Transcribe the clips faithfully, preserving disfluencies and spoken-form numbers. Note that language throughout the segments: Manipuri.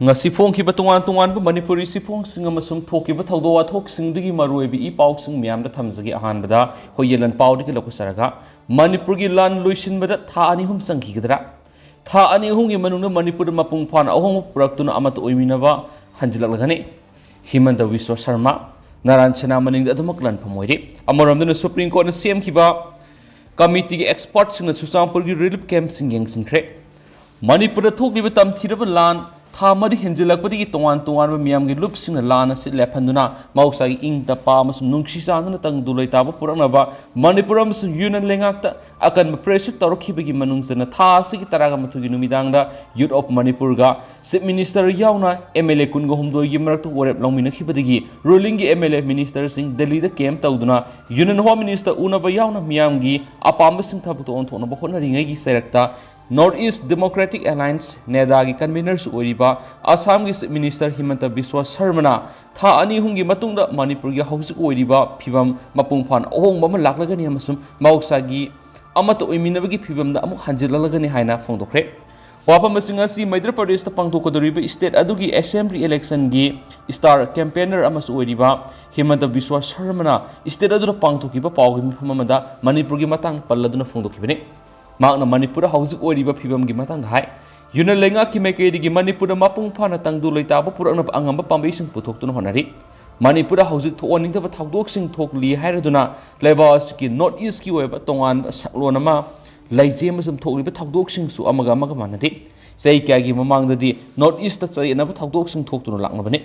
ꯉꯁꯤ ꯐꯣꯡꯈꯤꯕ ꯇꯣꯉꯥꯟ ꯇꯣꯉꯥꯟꯕ ꯃꯅꯤꯄꯨꯔꯤ ꯆꯦꯐꯣꯡꯁꯤꯡ ꯑꯃꯁꯨꯡ ꯊꯣꯛꯈꯤꯕ ꯊꯧꯗꯣꯛ ꯋꯥꯊꯣꯛꯁꯤꯡꯗꯨꯒꯤ ꯃꯔꯨꯑꯣꯏꯕ ꯏ ꯄꯥꯎꯁꯤꯡ ꯃꯌꯥꯝꯗ ꯊꯝꯖꯒꯦ꯫ ꯑꯍꯥꯟꯕꯗ ꯑꯩꯈꯣꯏ ꯌꯦꯂꯟ ꯄꯥꯎꯗꯒꯤ ꯂꯧꯈꯠꯆꯔꯒ, ꯃꯅꯤꯄꯨꯔꯒꯤ ꯂꯥꯟ ꯂꯣꯏꯁꯤꯟꯕꯗ ꯊꯥ ꯑꯅꯤ ꯑꯍꯨꯝ ꯆꯪꯈꯤꯒꯗ꯭ꯔꯥ? ꯊꯥ ꯑꯅꯤ ꯑꯍꯨꯝꯒꯤ ꯃꯅꯨꯡꯗ ꯃꯅꯤꯄꯨꯔꯗ ꯃꯄꯨꯡ ꯐꯥꯅ ꯑꯍꯣꯡꯕ ꯄꯨꯔꯛꯇꯨꯅ ꯑꯃꯠꯇ ꯑꯣꯏꯃꯤꯟꯅꯕ ꯍꯟꯖꯤꯜꯂꯛꯂꯒꯅꯤ꯫ ꯍꯤꯃꯟꯇ ꯕꯤꯁ꯭ꯋ ꯁꯔꯃ, ꯅꯥꯔꯥꯌꯟ ꯁꯦꯅꯥ ꯃꯅꯤꯡꯗ ꯑꯗꯨꯃꯛ ꯂꯥꯟꯐꯝ ꯑꯣꯏꯔꯤ꯫ ꯑꯃꯔꯣꯝꯗꯅ ꯁꯨꯄ꯭ꯔꯤꯝ ꯀꯣꯔꯠꯅ ꯁꯦꯝꯈꯤꯕ ꯀꯃꯤꯇꯤꯒꯤ ꯑꯦꯛꯁꯄꯔꯠꯁꯤꯡꯅ ꯆꯨꯔꯆꯥꯟꯄꯨꯔꯒꯤ ꯔꯤꯂꯤꯐ ꯀꯦꯝꯞꯁꯤꯡ ꯌꯦꯡꯁꯤꯟꯈ꯭ꯔꯦ꯫ ꯃꯅꯤꯄꯨꯔꯗ ꯊꯣꯛꯂꯤꯕ ꯇꯝꯊꯤꯔꯕ ꯂꯥꯟ ꯊꯥ ꯃꯔꯤ ꯍꯦꯟꯖꯤꯜꯂꯛꯄꯗꯒꯤ ꯇꯣꯉꯥꯟ ꯇꯣꯉꯥꯟꯕ ꯃꯤꯌꯥꯝꯒꯤ ꯂꯨꯞꯁꯤꯡꯅ ꯂꯥꯟ ꯑꯁꯤ ꯂꯦꯞꯍꯟꯗꯨꯅ ꯃꯍꯧꯁꯥꯒꯤ ꯏꯪ ꯇꯞꯄ ꯑꯃꯁꯨꯡ ꯅꯨꯡꯁꯤ ꯆꯥꯟꯅꯅ ꯇꯪꯗꯨ ꯂꯩꯇꯥꯕ ꯄꯨꯔꯛꯅꯕ ꯃꯅꯤꯄꯨꯔ ꯑꯃꯁꯨꯡ ꯌꯨꯅꯤꯌꯟ ꯂꯩꯉꯥꯛꯇ ꯑꯀꯟꯕ pressure ꯇꯧꯔꯛꯈꯤꯕꯒꯤ ꯃꯅꯨꯡ ꯆꯟꯅ ꯊꯥ ꯑꯁꯤꯒꯤ ꯇꯔꯥꯒ ꯃꯥꯊꯣꯏꯒꯤ ꯅꯨꯃꯤꯗꯥꯡꯗ Youth of Manipurꯒ Chief Minister ꯌꯥꯎꯅ M L A ꯀꯨꯟꯒ ꯍꯨꯝꯗꯣꯏꯒꯤ ꯃꯔꯛꯇ ꯋꯥꯔꯦꯞ ꯂꯧꯃꯤꯟꯅꯈꯤꯕꯗꯒꯤ ruling ꯒꯤ M L A ministerꯁꯤꯡ ꯗꯦꯜꯂꯤꯗ ꯀꯦꯝꯞ ꯇꯧꯗꯨꯅ Union Home Minister ꯎꯅꯕ ꯌꯥꯎꯅ ꯃꯤꯌꯥꯝꯒꯤ ꯑꯄꯥꯝꯕꯁꯤꯡ ꯊꯕꯛꯇ ꯑꯣꯟꯊꯣꯛꯅꯕ ꯍꯣꯠꯅꯔꯤꯉꯩꯒꯤ ꯆꯩꯔꯛꯇ North East Democratic Alliance, NEDAꯒꯤ convenerꯁꯨ ꯑꯣꯏꯔꯤꯕ ꯑꯁꯥꯝꯒꯤ Chief Minister ꯍꯤꯃꯟꯇ ꯕꯤꯁ꯭ꯋ ꯁꯔꯃꯅ ꯊꯥ ꯑꯅꯤ ꯑꯍꯨꯝꯒꯤ ꯃꯇꯨꯡꯗ ꯃꯅꯤꯄꯨꯔꯒꯤ ꯍꯧꯖꯤꯛ ꯑꯣꯏꯔꯤꯕ ꯐꯤꯕꯝ ꯃꯄꯨꯡ ꯐꯥꯅ ꯑꯍꯣꯡꯕ ꯑꯃ ꯂꯥꯛꯂꯒꯅꯤ ꯑꯃꯁꯨꯡ ꯃꯍꯧꯁꯥꯒꯤ ꯑꯃꯠꯇ ꯑꯣꯏꯃꯤꯟꯅꯕꯒꯤ ꯐꯤꯕꯝꯗ ꯑꯃꯨꯛ ꯍꯟꯖꯤꯜꯂꯛꯂꯒꯅꯤ ꯍꯥꯏꯅ ꯐꯣꯡꯗꯣꯛꯈ꯭ꯔꯦ꯫ ꯋꯥꯐꯝ ꯑꯁꯤꯡ ꯑꯁꯤ ꯃꯩꯙ꯭ꯔ ꯄ꯭ꯔꯗꯦꯁꯇ ꯄꯥꯡꯊꯣꯛꯀꯗꯧꯔꯤꯕ state ꯑꯗꯨꯒꯤ assembly election ꯒꯤ star campaigner ꯑꯃꯁꯨ ꯑꯣꯏꯔꯤꯕ ꯍꯤꯃꯟꯇ ꯕꯤꯁ꯭ꯋ ꯁꯔꯃꯅ state ꯑꯗꯨꯗ ꯄꯥꯡꯊꯣꯛꯈꯤꯕ ꯄꯥꯎꯒꯤ ꯃꯤꯐꯝ ꯑꯃꯗ ꯃꯅꯤꯄꯨꯔꯒꯤ ꯃꯇꯥꯡ ꯄꯜꯂꯗꯨꯅ ꯐꯣꯡꯗꯣꯛꯈꯤꯕꯅꯤ꯫ ꯃꯍꯥꯛꯅ ꯃꯅꯤꯄꯨꯔꯗ ꯍꯧꯖꯤꯛ ꯑꯣꯏꯔꯤꯕ ꯐꯤꯕꯝꯒꯤ ꯃꯇꯥꯡꯗ ꯍꯥꯏ꯫ ꯌꯨꯅꯤꯌꯟ ꯂꯩꯉꯥꯛꯀꯤ ꯃꯥꯏꯀꯩꯗꯒꯤ ꯃꯅꯤꯄꯨꯔꯗ ꯃꯄꯨꯡ ꯐꯥꯅ ꯇꯪꯗꯨ ꯂꯩꯇꯥꯕ ꯄꯨꯔꯛꯅꯕ ꯑꯉꯝꯕ ꯄꯥꯝꯕꯩꯁꯤꯡ ꯄꯨꯊꯣꯛꯇꯨꯅ ꯍꯣꯠꯅꯔꯤ꯫ ꯃꯅꯤꯄꯨꯔꯗ ꯍꯧꯖꯤꯛ ꯊꯣꯛꯍꯟꯅꯤꯡꯗꯕ ꯊꯧꯗꯣꯛꯁꯤꯡ ꯊꯣꯛꯂꯤ ꯍꯥꯏꯔꯗꯨꯅ ꯂꯩꯕꯥꯛ ꯑꯁꯤꯒꯤ North East ꯀꯤ ꯑꯣꯏꯕ ꯇꯣꯉꯥꯟꯕ ꯁꯛꯂꯣꯟ ꯑꯃ ꯂꯩꯖꯩ ꯑꯃꯁꯨꯡ ꯊꯣꯛꯂꯤꯕ ꯊꯧꯗꯣꯛꯁꯤꯡꯁꯨ ꯑꯃꯒ ꯑꯃꯒ ꯃꯥꯟꯅꯗꯦ꯫ ꯆꯍꯤ ꯀꯌꯥꯒꯤ ꯃꯃꯥꯡꯗꯗꯤ North East ꯇ ꯆꯌꯦꯠꯅꯕ ꯊꯧꯗꯣꯛꯁꯤꯡ ꯊꯣꯛꯇꯨꯅ ꯂꯥꯛꯂꯕꯅꯤ꯫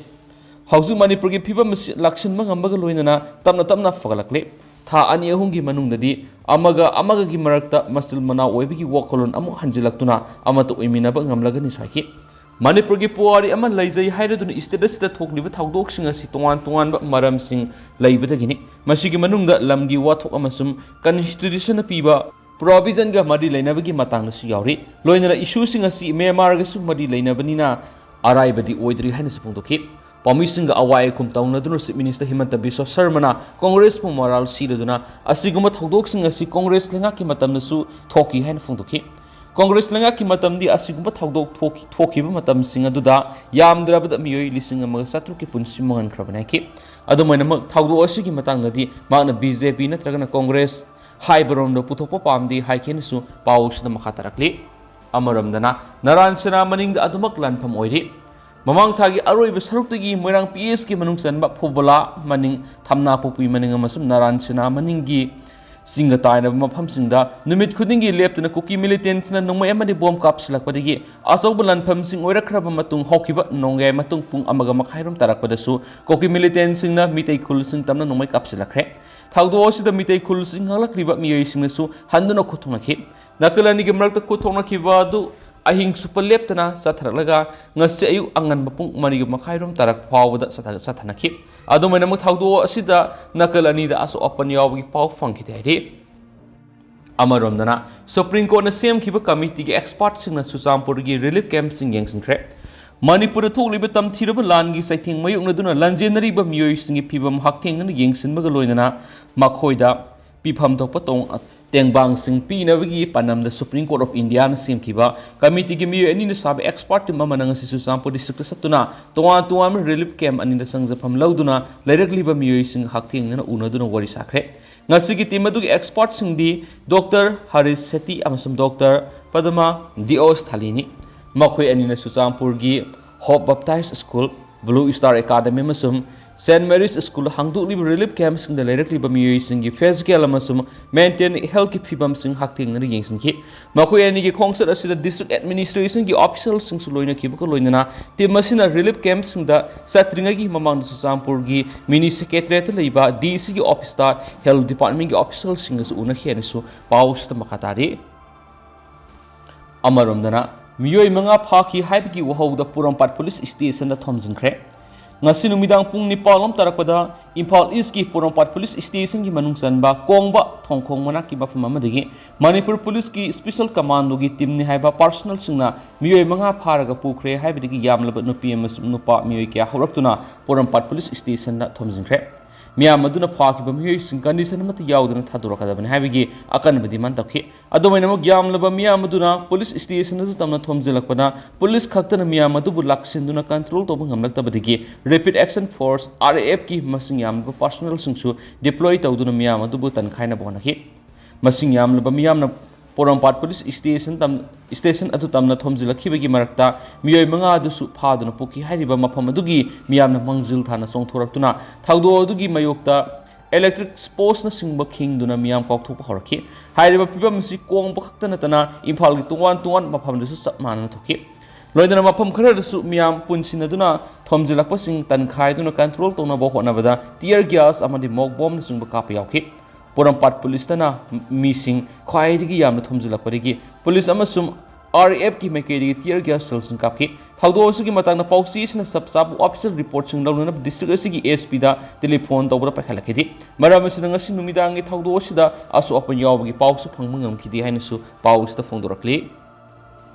ꯍꯧꯖꯤꯛ ꯃꯅꯤꯄꯨꯔꯒꯤ ꯐꯤꯕꯝ ꯑꯁꯤ ꯂꯥꯛꯁꯤꯟꯕ ꯉꯝꯕꯒ ꯂꯣꯏꯅꯅ ꯇꯞꯅ ꯇꯞꯅ ꯐꯒꯠꯂꯛꯂꯤ꯫ ꯊꯥ ꯑꯅꯤ ꯑꯍꯨꯝꯒꯤ ꯃꯅꯨꯡꯗꯗꯤ ꯑꯃꯒ ꯑꯃꯒꯒꯤ ꯃꯔꯛꯇ ꯃꯆꯤꯜ ꯃꯅꯥꯎ ꯑꯣꯏꯕꯒꯤ ꯋꯥꯈꯜꯂꯣꯟ ꯑꯃꯨꯛ ꯍꯟꯖꯤꯜꯂꯛꯇꯨꯅ ꯑꯃꯠꯇ ꯑꯣꯏꯃꯤꯟꯅꯕ ꯉꯝꯂꯒꯅꯤꯁꯨ ꯍꯥꯏꯈꯤ꯫ ꯃꯅꯤꯄꯨꯔꯒꯤ ꯄꯨꯋꯥꯔꯤ ꯑꯃ ꯂꯩꯖꯩ ꯍꯥꯏꯔꯗꯨꯅ state ꯑꯁꯤꯗ ꯊꯣꯛꯂꯤꯕ ꯊꯧꯗꯣꯛꯁꯤꯡ ꯑꯁꯤ ꯇꯣꯉꯥꯟ ꯇꯣꯉꯥꯟꯕ ꯃꯔꯝꯁꯤꯡ ꯂꯩꯕꯗꯒꯤꯅꯤ꯫ ꯃꯁꯤꯒꯤ ꯃꯅꯨꯡꯗ ꯂꯝꯒꯤ ꯋꯥꯊꯣꯛ ꯑꯃꯁꯨꯡ constitution ꯅ ꯄꯤꯕ provision ꯒ ꯃꯔꯤ ꯂꯩꯅꯕꯒꯤ ꯃꯇꯥꯡꯗꯁꯨ ꯌꯥꯎꯔꯤ꯫ ꯂꯣꯏꯅꯅ issue ꯁꯤꯡ ꯑꯁꯤ ꯃ꯭ꯌꯥꯟꯃꯥꯔꯒꯁꯨ ꯃꯔꯤ ꯂꯩꯅꯕꯅꯤꯅ ꯑꯔꯥꯏꯕꯗꯤ ꯑꯣꯏꯗ꯭ꯔꯤ ꯍꯥꯏꯅꯁꯨ ꯐꯣꯡꯗꯣꯛꯈꯤ꯫ ꯄꯥꯎꯃꯤꯁꯤꯡꯒ ꯑꯋꯥ ꯑꯈꯨꯝ ꯇꯧꯅꯗꯨꯅ Chief Minister ꯍꯤꯃꯟꯇ ꯕꯤꯁ꯭ꯋ ꯁꯔꯃꯅ ꯀꯣꯡꯒ꯭ꯔꯦꯁꯄꯨ ꯃꯔꯥꯜ ꯁꯤꯔꯗꯨꯅ ꯑꯁꯤꯒꯨꯝꯕ ꯊꯧꯗꯣꯛꯁꯤꯡ ꯑꯁꯤ ꯀꯣꯡꯒ꯭ꯔꯦꯁ ꯂꯩꯉꯥꯛꯀꯤ ꯃꯇꯝꯗꯁꯨ ꯊꯣꯛꯈꯤ ꯍꯥꯏꯅ ꯐꯣꯡꯗꯣꯛꯈꯤ꯫ ꯀꯣꯡꯒ꯭ꯔꯦꯁ ꯂꯩꯉꯥꯛꯀꯤ ꯃꯇꯝꯗꯤ ꯑꯁꯤꯒꯨꯝꯕ ꯊꯧꯗꯣꯛ ꯊꯣꯛꯈꯤ-, ꯊꯣꯛꯈꯤꯕ ꯃꯇꯝꯁꯤꯡ ꯑꯗꯨꯗ ꯌꯥꯝꯗ꯭ꯔꯕꯗ ꯃꯤꯑꯣꯏ ꯂꯤꯁꯤꯡ ꯑꯃꯒ ꯆꯥꯇ꯭ꯔꯨꯛꯀꯤ ꯄꯨꯟꯁꯤ ꯃꯥꯡꯍꯟꯈ꯭ꯔꯕꯅꯤ ꯍꯥꯏꯈꯤ꯫ ꯑꯗꯨꯝ ꯑꯣꯏꯅꯃꯛ, ꯊꯧꯗꯣꯛ ꯑꯁꯤꯒꯤ ꯃꯇꯥꯡꯗꯗꯤ ꯃꯍꯥꯛꯅ ꯕꯤ ꯖꯦ ꯄꯤ ꯅꯠꯇ꯭ꯔꯒꯅ ꯀꯣꯡꯒ꯭ꯔꯦꯁ ꯍꯥꯏꯕꯔꯣꯝꯗ ꯄꯨꯊꯣꯛꯄ ꯄꯥꯝꯗꯦ ꯍꯥꯏꯈꯤ ꯍꯥꯏꯅꯁꯨ ꯄꯥꯎ ꯑꯁꯤꯗ ꯃꯈꯥ ꯇꯥꯔꯛꯂꯤ꯫ ꯑꯃꯔꯣꯝꯗꯅ, ꯅꯔꯥꯟ ꯁꯦꯅꯥ ꯃꯅꯤꯡꯗ ꯑꯗꯨꯃꯛ ꯂꯥꯟꯐꯝ ꯑꯣꯏꯔꯤ꯫ ꯃꯃꯥꯡ ꯊꯥꯒꯤ ꯑꯔꯣꯏꯕ ꯁꯔꯨꯛꯇꯒꯤ ꯃꯣꯏꯔꯥꯡ ꯄꯤ ꯑꯦꯁꯀꯤ ꯃꯅꯨꯡ ꯆꯟꯕ ꯐꯨꯕꯣꯂꯥ ꯃꯅꯤꯡ, ꯊꯝꯅꯥꯄꯣꯛꯄꯤ ꯃꯅꯤꯡ ꯑꯃꯁꯨꯡ ꯅꯔꯥꯟ ꯁꯦꯅꯥ ꯃꯅꯤꯡꯒꯤ ꯆꯤꯡꯒ ꯇꯥꯏꯅꯕ ꯃꯐꯝꯁꯤꯡꯗ ꯅꯨꯃꯤꯠ ꯈꯨꯗꯤꯡꯒꯤ ꯂꯦꯞꯇꯅ ꯀꯨꯀꯤ ꯃꯤꯂꯤꯇꯦꯟꯁꯤꯅ ꯅꯣꯡꯃꯩ ꯑꯃꯗꯤ ꯕꯣꯝ ꯀꯥꯞꯁꯤꯜꯂꯛꯄꯗꯒꯤ ꯑꯆꯧꯕ ꯂꯥꯟꯐꯝꯁꯤꯡ ꯑꯣꯏꯔꯛꯈ꯭ꯔꯕ ꯃꯇꯨꯡ, ꯍꯧꯈꯤꯕ ꯅꯣꯡꯌꯥꯏ ꯃꯇꯨꯡ ꯄꯨꯡ ꯑꯃꯒ ꯃꯈꯥꯏꯔꯣꯝ ꯇꯥꯔꯛꯄꯗꯁꯨ ꯀꯨꯀꯤ ꯃꯤꯂꯤꯇꯦꯟꯁꯤꯡꯅ ꯃꯤꯇꯩ ꯈꯨꯜꯁꯤꯡ ꯇꯝꯅ ꯅꯣꯡꯃꯩ ꯀꯥꯞꯁꯤꯜꯂꯛꯈ꯭ꯔꯦ꯫ ꯊꯧꯗꯣꯛ ꯑꯁꯤꯗ ꯃꯤꯇꯩ ꯈꯨꯜꯁꯤꯡ ꯉꯥꯛꯂꯛꯂꯤꯕ ꯃꯤꯑꯣꯏꯁꯤꯡꯅꯁꯨ ꯍꯟꯗꯨꯅ ꯈꯨꯠ ꯊꯣꯛꯅꯈꯤ꯫ ꯅꯥꯀꯜ ꯑꯅꯤꯒꯤ ꯃꯔꯛꯇ ꯈꯨꯠ ꯊꯣꯛꯅꯈꯤꯕ ꯑꯗꯨ ꯑꯍꯤꯡ ꯆꯨꯞꯄ ꯂꯦꯞꯇꯅ ꯆꯠꯊꯔꯛꯂꯒ ꯉꯁꯤ ꯑꯌꯨꯛ ꯑꯉꯟꯕ ꯄꯨꯡ ꯃꯔꯤꯒ ꯃꯈꯥꯏꯔꯣꯝ ꯇꯥꯔꯛꯄ ꯐꯥꯎꯕꯗ ꯆꯠꯊ-, ꯆꯠꯊꯅꯈꯤ꯫ ꯑꯗꯨꯝ ꯑꯣꯏꯅꯃꯛ, ꯊꯧꯗꯣꯛ ꯑꯁꯤꯗ ꯅꯥꯀꯜ ꯑꯅꯤꯗ ꯑꯁꯣꯛ ꯑꯄꯟ ꯌꯥꯎꯕꯒꯤ ꯄꯥꯎ ꯐꯪꯈꯤꯗꯦ ꯍꯥꯏꯔꯤ꯫ ꯑꯃꯔꯣꯝꯗꯅ, ꯁꯨꯄ꯭ꯔꯤꯝ ꯀꯣꯔꯠꯅ ꯁꯦꯝꯈꯤꯕ ꯀꯃꯤꯇꯤꯒꯤ ꯑꯦꯛꯁꯄꯥꯔꯠꯁꯤꯡꯅ ꯆꯨꯔꯆꯥꯟꯄꯨꯔꯒꯤ ꯔꯤꯂꯤꯐ ꯀꯦꯝꯞꯁꯤꯡ ꯌꯦꯡꯁꯤꯟꯈ꯭ꯔꯦ꯫ ꯃꯅꯤꯄꯨꯔꯗ ꯊꯣꯛꯂꯤꯕ ꯇꯝꯊꯤꯔꯕ ꯂꯥꯟꯒꯤ ꯆꯩꯊꯦꯡ ꯃꯥꯌꯣꯛꯅꯗꯨꯅ ꯂꯥꯟꯖꯦꯟꯅꯔꯤꯕ ꯃꯤꯑꯣꯏꯁꯤꯡꯒꯤ ꯐꯤꯚꯝ ꯍꯛꯊꯦꯡꯅꯅ ꯌꯦꯡꯁꯤꯟꯕꯒ ꯂꯣꯏꯅꯅ ꯃꯈꯣꯏꯗ ꯄꯤꯐꯝ ꯊꯣꯛꯄ ꯇꯣꯡ-, ꯇꯦꯡꯕꯥꯡꯁꯤꯡ ꯄꯤꯅꯕꯒꯤ ꯄꯥꯟꯗꯝꯗ ꯁꯨꯄ꯭ꯔꯤꯝ ꯀꯣꯔꯠ ꯑꯣꯐ ꯏꯟꯗꯤꯌꯥꯅ ꯁꯦꯝꯈꯤꯕ ꯀꯃꯤꯇꯤꯒꯤ ꯃꯤꯑꯣꯏ ꯑꯅꯤꯅ ꯁꯥꯕ ꯑꯦꯛꯁꯄꯥꯔꯠ ꯇꯤꯝ ꯑꯃꯅ ꯉꯁꯤ ꯆꯨꯔꯆꯥꯟꯄꯨꯔ ꯗꯤꯁꯇ꯭ꯔꯤꯛꯇ ꯆꯠꯇꯨꯅ ꯇꯣꯉꯥꯟ ꯇꯣꯉꯥꯟꯕ ꯔꯤꯂꯤꯐ ꯀꯦꯝꯞ ꯑꯅꯤꯗ ꯆꯪꯖꯐꯝ ꯂꯧꯗꯨꯅ ꯂꯩꯔꯛꯂꯤꯕ ꯃꯤꯑꯣꯏꯁꯤꯡ ꯍꯛꯊꯦꯡꯅꯅ ꯎꯅꯗꯨꯅ ꯋꯥꯔꯤ ꯁꯥꯈ꯭ꯔꯦ꯫ ꯉꯁꯤꯒꯤ ꯇꯤꯝ ꯑꯗꯨꯒꯤ ꯑꯦꯛꯁꯄꯥꯔꯠꯁꯤꯡꯗꯤ ꯗꯣꯛꯇꯔ ꯍꯔꯤꯁ ꯁꯦꯇꯤ ꯑꯃꯁꯨꯡ ꯗꯣꯛꯇꯔ ꯄꯗꯃꯥ ꯗꯤꯑꯣꯁ ꯊꯥꯂꯤꯅꯤ꯫ ꯃꯈꯣꯏ ꯑꯅꯤꯅ ꯆꯨꯔꯆꯥꯟꯄꯨꯔꯒꯤ ꯍꯣꯞ ꯕꯞꯇꯥꯏꯁ ꯁ꯭ꯀꯨꯜ, ꯕ꯭ꯂꯨ ꯁ꯭ꯇꯥꯔ ꯑꯦꯀꯥꯗꯃꯤ ꯑꯃꯁꯨꯡ ꯁꯦꯟꯠ ꯃꯦꯔꯤꯁ ꯁ꯭ꯀꯨꯜꯗ ꯍꯥꯡꯗꯣꯛꯂꯤꯕ ꯔꯤꯂꯤꯐ ꯀꯦꯝꯞꯁꯤꯡꯗ ꯂꯩꯔꯛꯂꯤꯕ ꯃꯤꯑꯣꯏꯁꯤꯡꯒꯤ ꯐꯤꯖꯤꯀꯦꯜ ꯑꯃꯁꯨꯡ ꯃꯦꯟꯇꯦꯜ ꯍꯦꯜꯊꯀꯤ ꯐꯤꯕꯝꯁꯤꯡ ꯍꯛꯊꯦꯡꯅꯅ ꯌꯦꯡꯁꯤꯟꯈꯤ꯫ ꯃꯈꯣꯏ ꯑꯅꯤꯒꯤ ꯈꯣꯡꯆꯠ ꯑꯁꯤꯗ ꯗꯤꯁꯇ꯭ꯔꯤꯛ ꯑꯦꯗꯃꯤꯅꯤꯁꯇ꯭ꯔꯦꯁꯟꯒꯤ ꯑꯣꯐꯤꯁꯤꯌꯦꯜꯁꯤꯡꯁꯨ ꯂꯣꯏꯅꯈꯤꯕꯒ ꯂꯣꯏꯅꯅ ꯇꯤꯝ ꯑꯁꯤꯅ ꯔꯤꯂꯤꯐ ꯀꯦꯝꯞꯁꯤꯡꯗ ꯆꯠꯇ꯭ꯔꯤꯉꯩꯒꯤ ꯃꯃꯥꯡꯗ ꯆꯨꯔꯆꯥꯟꯄꯨꯔꯒꯤ ꯃꯤꯅꯤ ꯁꯦꯀ꯭ꯔꯦꯇꯔꯤꯌꯦꯠꯇ ꯂꯩꯕ ꯗꯤ ꯁꯤꯒꯤ ꯑꯣꯐꯤꯁꯇ ꯍꯦꯜꯊ ꯗꯤꯄꯥꯔꯠꯃꯦꯟꯒꯤ ꯑꯣꯐꯤꯁꯤꯌꯦꯜꯁꯤꯡꯒꯁꯨ ꯎꯅꯈꯤ ꯍꯥꯏꯅꯁꯨ ꯄꯥꯎ ꯑꯁꯤꯗ ꯃꯈꯥ ꯇꯥꯔꯤ꯫ ꯑꯃꯔꯣꯝꯗꯅ, ꯃꯤꯑꯣꯏ ꯃꯉꯥ ꯐꯥꯈꯤ ꯍꯥꯏꯕꯒꯤ ꯋꯥꯍꯧꯗ ꯄꯣꯔꯣꯝꯄꯥꯠ ꯄꯨꯂꯤꯁ ꯁ꯭ꯇꯦꯁꯟꯗ ꯊꯣꯝꯖꯤꯟꯈ꯭ꯔꯦ꯫ ꯉꯁꯤ ꯅꯨꯃꯤꯗꯥꯡ ꯄꯨꯡ ꯅꯤꯄꯥꯜ ꯂꯣꯝ ꯇꯥꯔꯛꯄꯗ ꯏꯝꯐꯥꯜ ꯏꯁꯀꯤ ꯄꯣꯔꯣꯝꯄꯥꯠ ꯄꯨꯂꯤꯁ ꯁ꯭ꯇꯦꯁꯟꯒꯤ ꯃꯅꯨꯡ ꯆꯟꯕ ꯀꯣꯡꯕ ꯊꯣꯡꯈꯣꯡ ꯃꯅꯥꯛꯀꯤ ꯃꯐꯝ ꯑꯃꯗꯒꯤ ꯃꯅꯤꯄꯨꯔ ꯄꯨꯂꯤꯁꯀꯤ ꯁ꯭ꯄꯦꯁꯦꯜ ꯀꯃꯥꯟꯗꯣꯒꯤ ꯇꯤꯝꯅꯤ ꯍꯥꯏꯕ ꯄꯥꯔꯁꯣꯅꯦꯜꯁꯤꯡꯅ ꯃꯤꯑꯣꯏ ꯃꯉꯥ ꯐꯥꯔꯒ ꯄꯨꯈ꯭ꯔꯦ ꯍꯥꯏꯕꯗꯒꯤ ꯌꯥꯝꯂꯕ ꯅꯨꯄꯤ ꯑꯃꯁꯨꯡ ꯅꯨꯄꯥ ꯃꯤꯑꯣꯏ ꯀꯌꯥ ꯍꯧꯔꯛꯇꯨꯅ ꯄꯣꯔꯣꯝꯄꯥꯠ ꯄꯨꯂꯤꯁ ꯁ꯭ꯇꯦꯁꯟꯗ ꯊꯣꯝꯖꯤꯟꯈ꯭ꯔꯦ꯫ ꯃꯤꯌꯥꯝ ꯑꯗꯨꯅ ꯐꯥꯈꯤꯕ ꯃꯤꯑꯣꯏꯁꯤꯡ condition ꯑꯃꯠꯇ ꯌꯥꯎꯗꯅ ꯊꯥꯗꯣꯔꯛꯀꯗꯕꯅꯤ ꯍꯥꯏꯕꯒꯤ ꯑꯀꯟꯕ demand ꯇꯧꯈꯤ꯫ ꯑꯗꯨꯃꯥꯏꯅꯃꯛ ꯌꯥꯝꯂꯕ ꯃꯤꯌꯥꯝ ꯑꯗꯨꯅ police station ꯑꯗꯨ ꯇꯝꯅ ꯊꯣꯝꯖꯤꯜꯂꯛꯄꯅ police ꯈꯛꯇꯅ ꯃꯤꯌꯥꯝ ꯑꯗꯨꯕꯨ ꯂꯥꯛꯁꯤꯟꯗꯨꯅ control ꯇꯧꯕ ꯉꯝꯂꯛꯇꯕꯗꯒꯤ Rapid Action Force, RAF ꯀꯤ ꯃꯁꯤꯡ ꯌꯥꯝꯂꯕ personnel ꯁꯤꯡꯁꯨ deploy ꯇꯧꯗꯨꯅ ꯃꯤꯌꯥꯝ ꯑꯗꯨꯕꯨ ꯇꯟꯈꯥꯏꯅꯕ ꯍꯣꯠꯅꯈꯤ꯫ ꯃꯁꯤꯡ ꯌꯥꯝꯂꯕ ꯃꯤꯌꯥꯝꯅ ꯄꯣꯔꯣꯝꯄꯥꯠ police station ꯇꯝ-, station ꯑꯗꯨ ꯇꯝꯅ ꯊꯣꯝꯖꯤꯜꯂꯛꯈꯤꯕꯒꯤ ꯃꯔꯛꯇ ꯃꯤꯑꯣꯏ ꯃꯉꯥ ꯑꯗꯨꯁꯨ ꯐꯥꯗꯨꯅ ꯄꯨꯈꯤ ꯍꯥꯏꯔꯤꯕ ꯃꯐꯝ ꯑꯗꯨꯒꯤ ꯃꯤꯌꯥꯝꯅ ꯃꯥꯡꯖꯤꯜ ꯊꯥꯅ ꯆꯣꯡꯊꯣꯔꯛꯇꯨꯅ ꯊꯧꯗꯣꯛ ꯑꯗꯨꯒꯤ ꯃꯥꯌꯣꯛꯇ electric post ꯅꯆꯤꯡꯕ ꯈꯤꯡꯗꯨꯅ ꯃꯤꯌꯥꯝ ꯀꯥꯎꯊꯣꯛꯄ ꯍꯧꯔꯛꯈꯤ꯫ ꯍꯥꯏꯔꯤꯕ ꯐꯤꯕꯝ ꯑꯁꯤ ꯀꯣꯡꯕ ꯈꯛꯇ ꯅꯠꯇꯅ ꯏꯝꯐꯥꯜꯒꯤ ꯇꯣꯉꯥꯟ ꯇꯣꯉꯥꯟꯕ ꯃꯐꯝꯗꯁꯨ ꯆꯞ ꯃꯥꯟꯅꯅ ꯊꯣꯛꯈꯤ꯫ ꯂꯣꯏꯅꯅ ꯃꯐꯝ ꯈꯔꯗꯁꯨ ꯃꯤꯌꯥꯝ ꯄꯨꯟꯁꯤꯟꯅꯗꯨꯅ ꯊꯣꯝꯖꯤꯜꯂꯛꯄꯁꯤꯡ ꯇꯟꯈꯥꯏꯗꯨꯅ control ꯇꯧꯅꯕ ꯍꯣꯠꯅꯕꯗ tear gas ꯑꯃꯗꯤ mock bomb ꯅꯆꯤꯡꯕ ꯀꯥꯞꯄ ꯌꯥꯎꯈꯤ꯫ ꯄꯣꯔꯣꯝꯄꯥꯠ police ꯇꯅ ꯃꯤꯁꯤꯡ ꯈ꯭ꯋꯥꯏꯗꯒꯤ ꯌꯥꯝꯅ ꯊꯣꯝꯖꯤꯜꯂꯛꯄꯗꯒꯤ police ꯑꯃꯁꯨꯡ RAF ꯀꯤ ꯃꯥꯏꯀꯩꯗꯒꯤ tear gas shell ꯁꯤꯡ ꯀꯥꯞꯈꯤ꯫ ꯊꯧꯗꯣꯛ ꯑꯁꯤꯒꯤ ꯃꯇꯥꯡꯗ ꯄꯥꯎꯆꯦ ꯑꯁꯤꯅ ꯆꯞ ꯆꯥꯕ official report ꯁꯤꯡ ꯂꯧꯅꯅꯕ district ꯑꯁꯤꯒꯤ SP ꯗ telephone ꯇꯧꯕꯗ ꯄꯥꯏꯈꯠꯂꯛꯈꯤꯗꯦ꯫ ꯃꯔꯝ ꯑꯁꯤꯅ ꯉꯁꯤ ꯅꯨꯃꯤꯗꯥꯡꯒꯤ ꯊꯧꯗꯣꯛ ꯑꯁꯤꯗ ꯑꯁꯣꯛ ꯑꯄꯟ ꯌꯥꯎꯕꯒꯤ ꯄꯥꯎꯁꯨ ꯐꯪꯕ ꯉꯝꯈꯤꯗꯦ ꯍꯥꯏꯅꯁꯨ ꯄꯥꯎ ꯑꯁꯤꯗ ꯐꯣꯡꯗꯣꯔꯛꯂꯤ꯫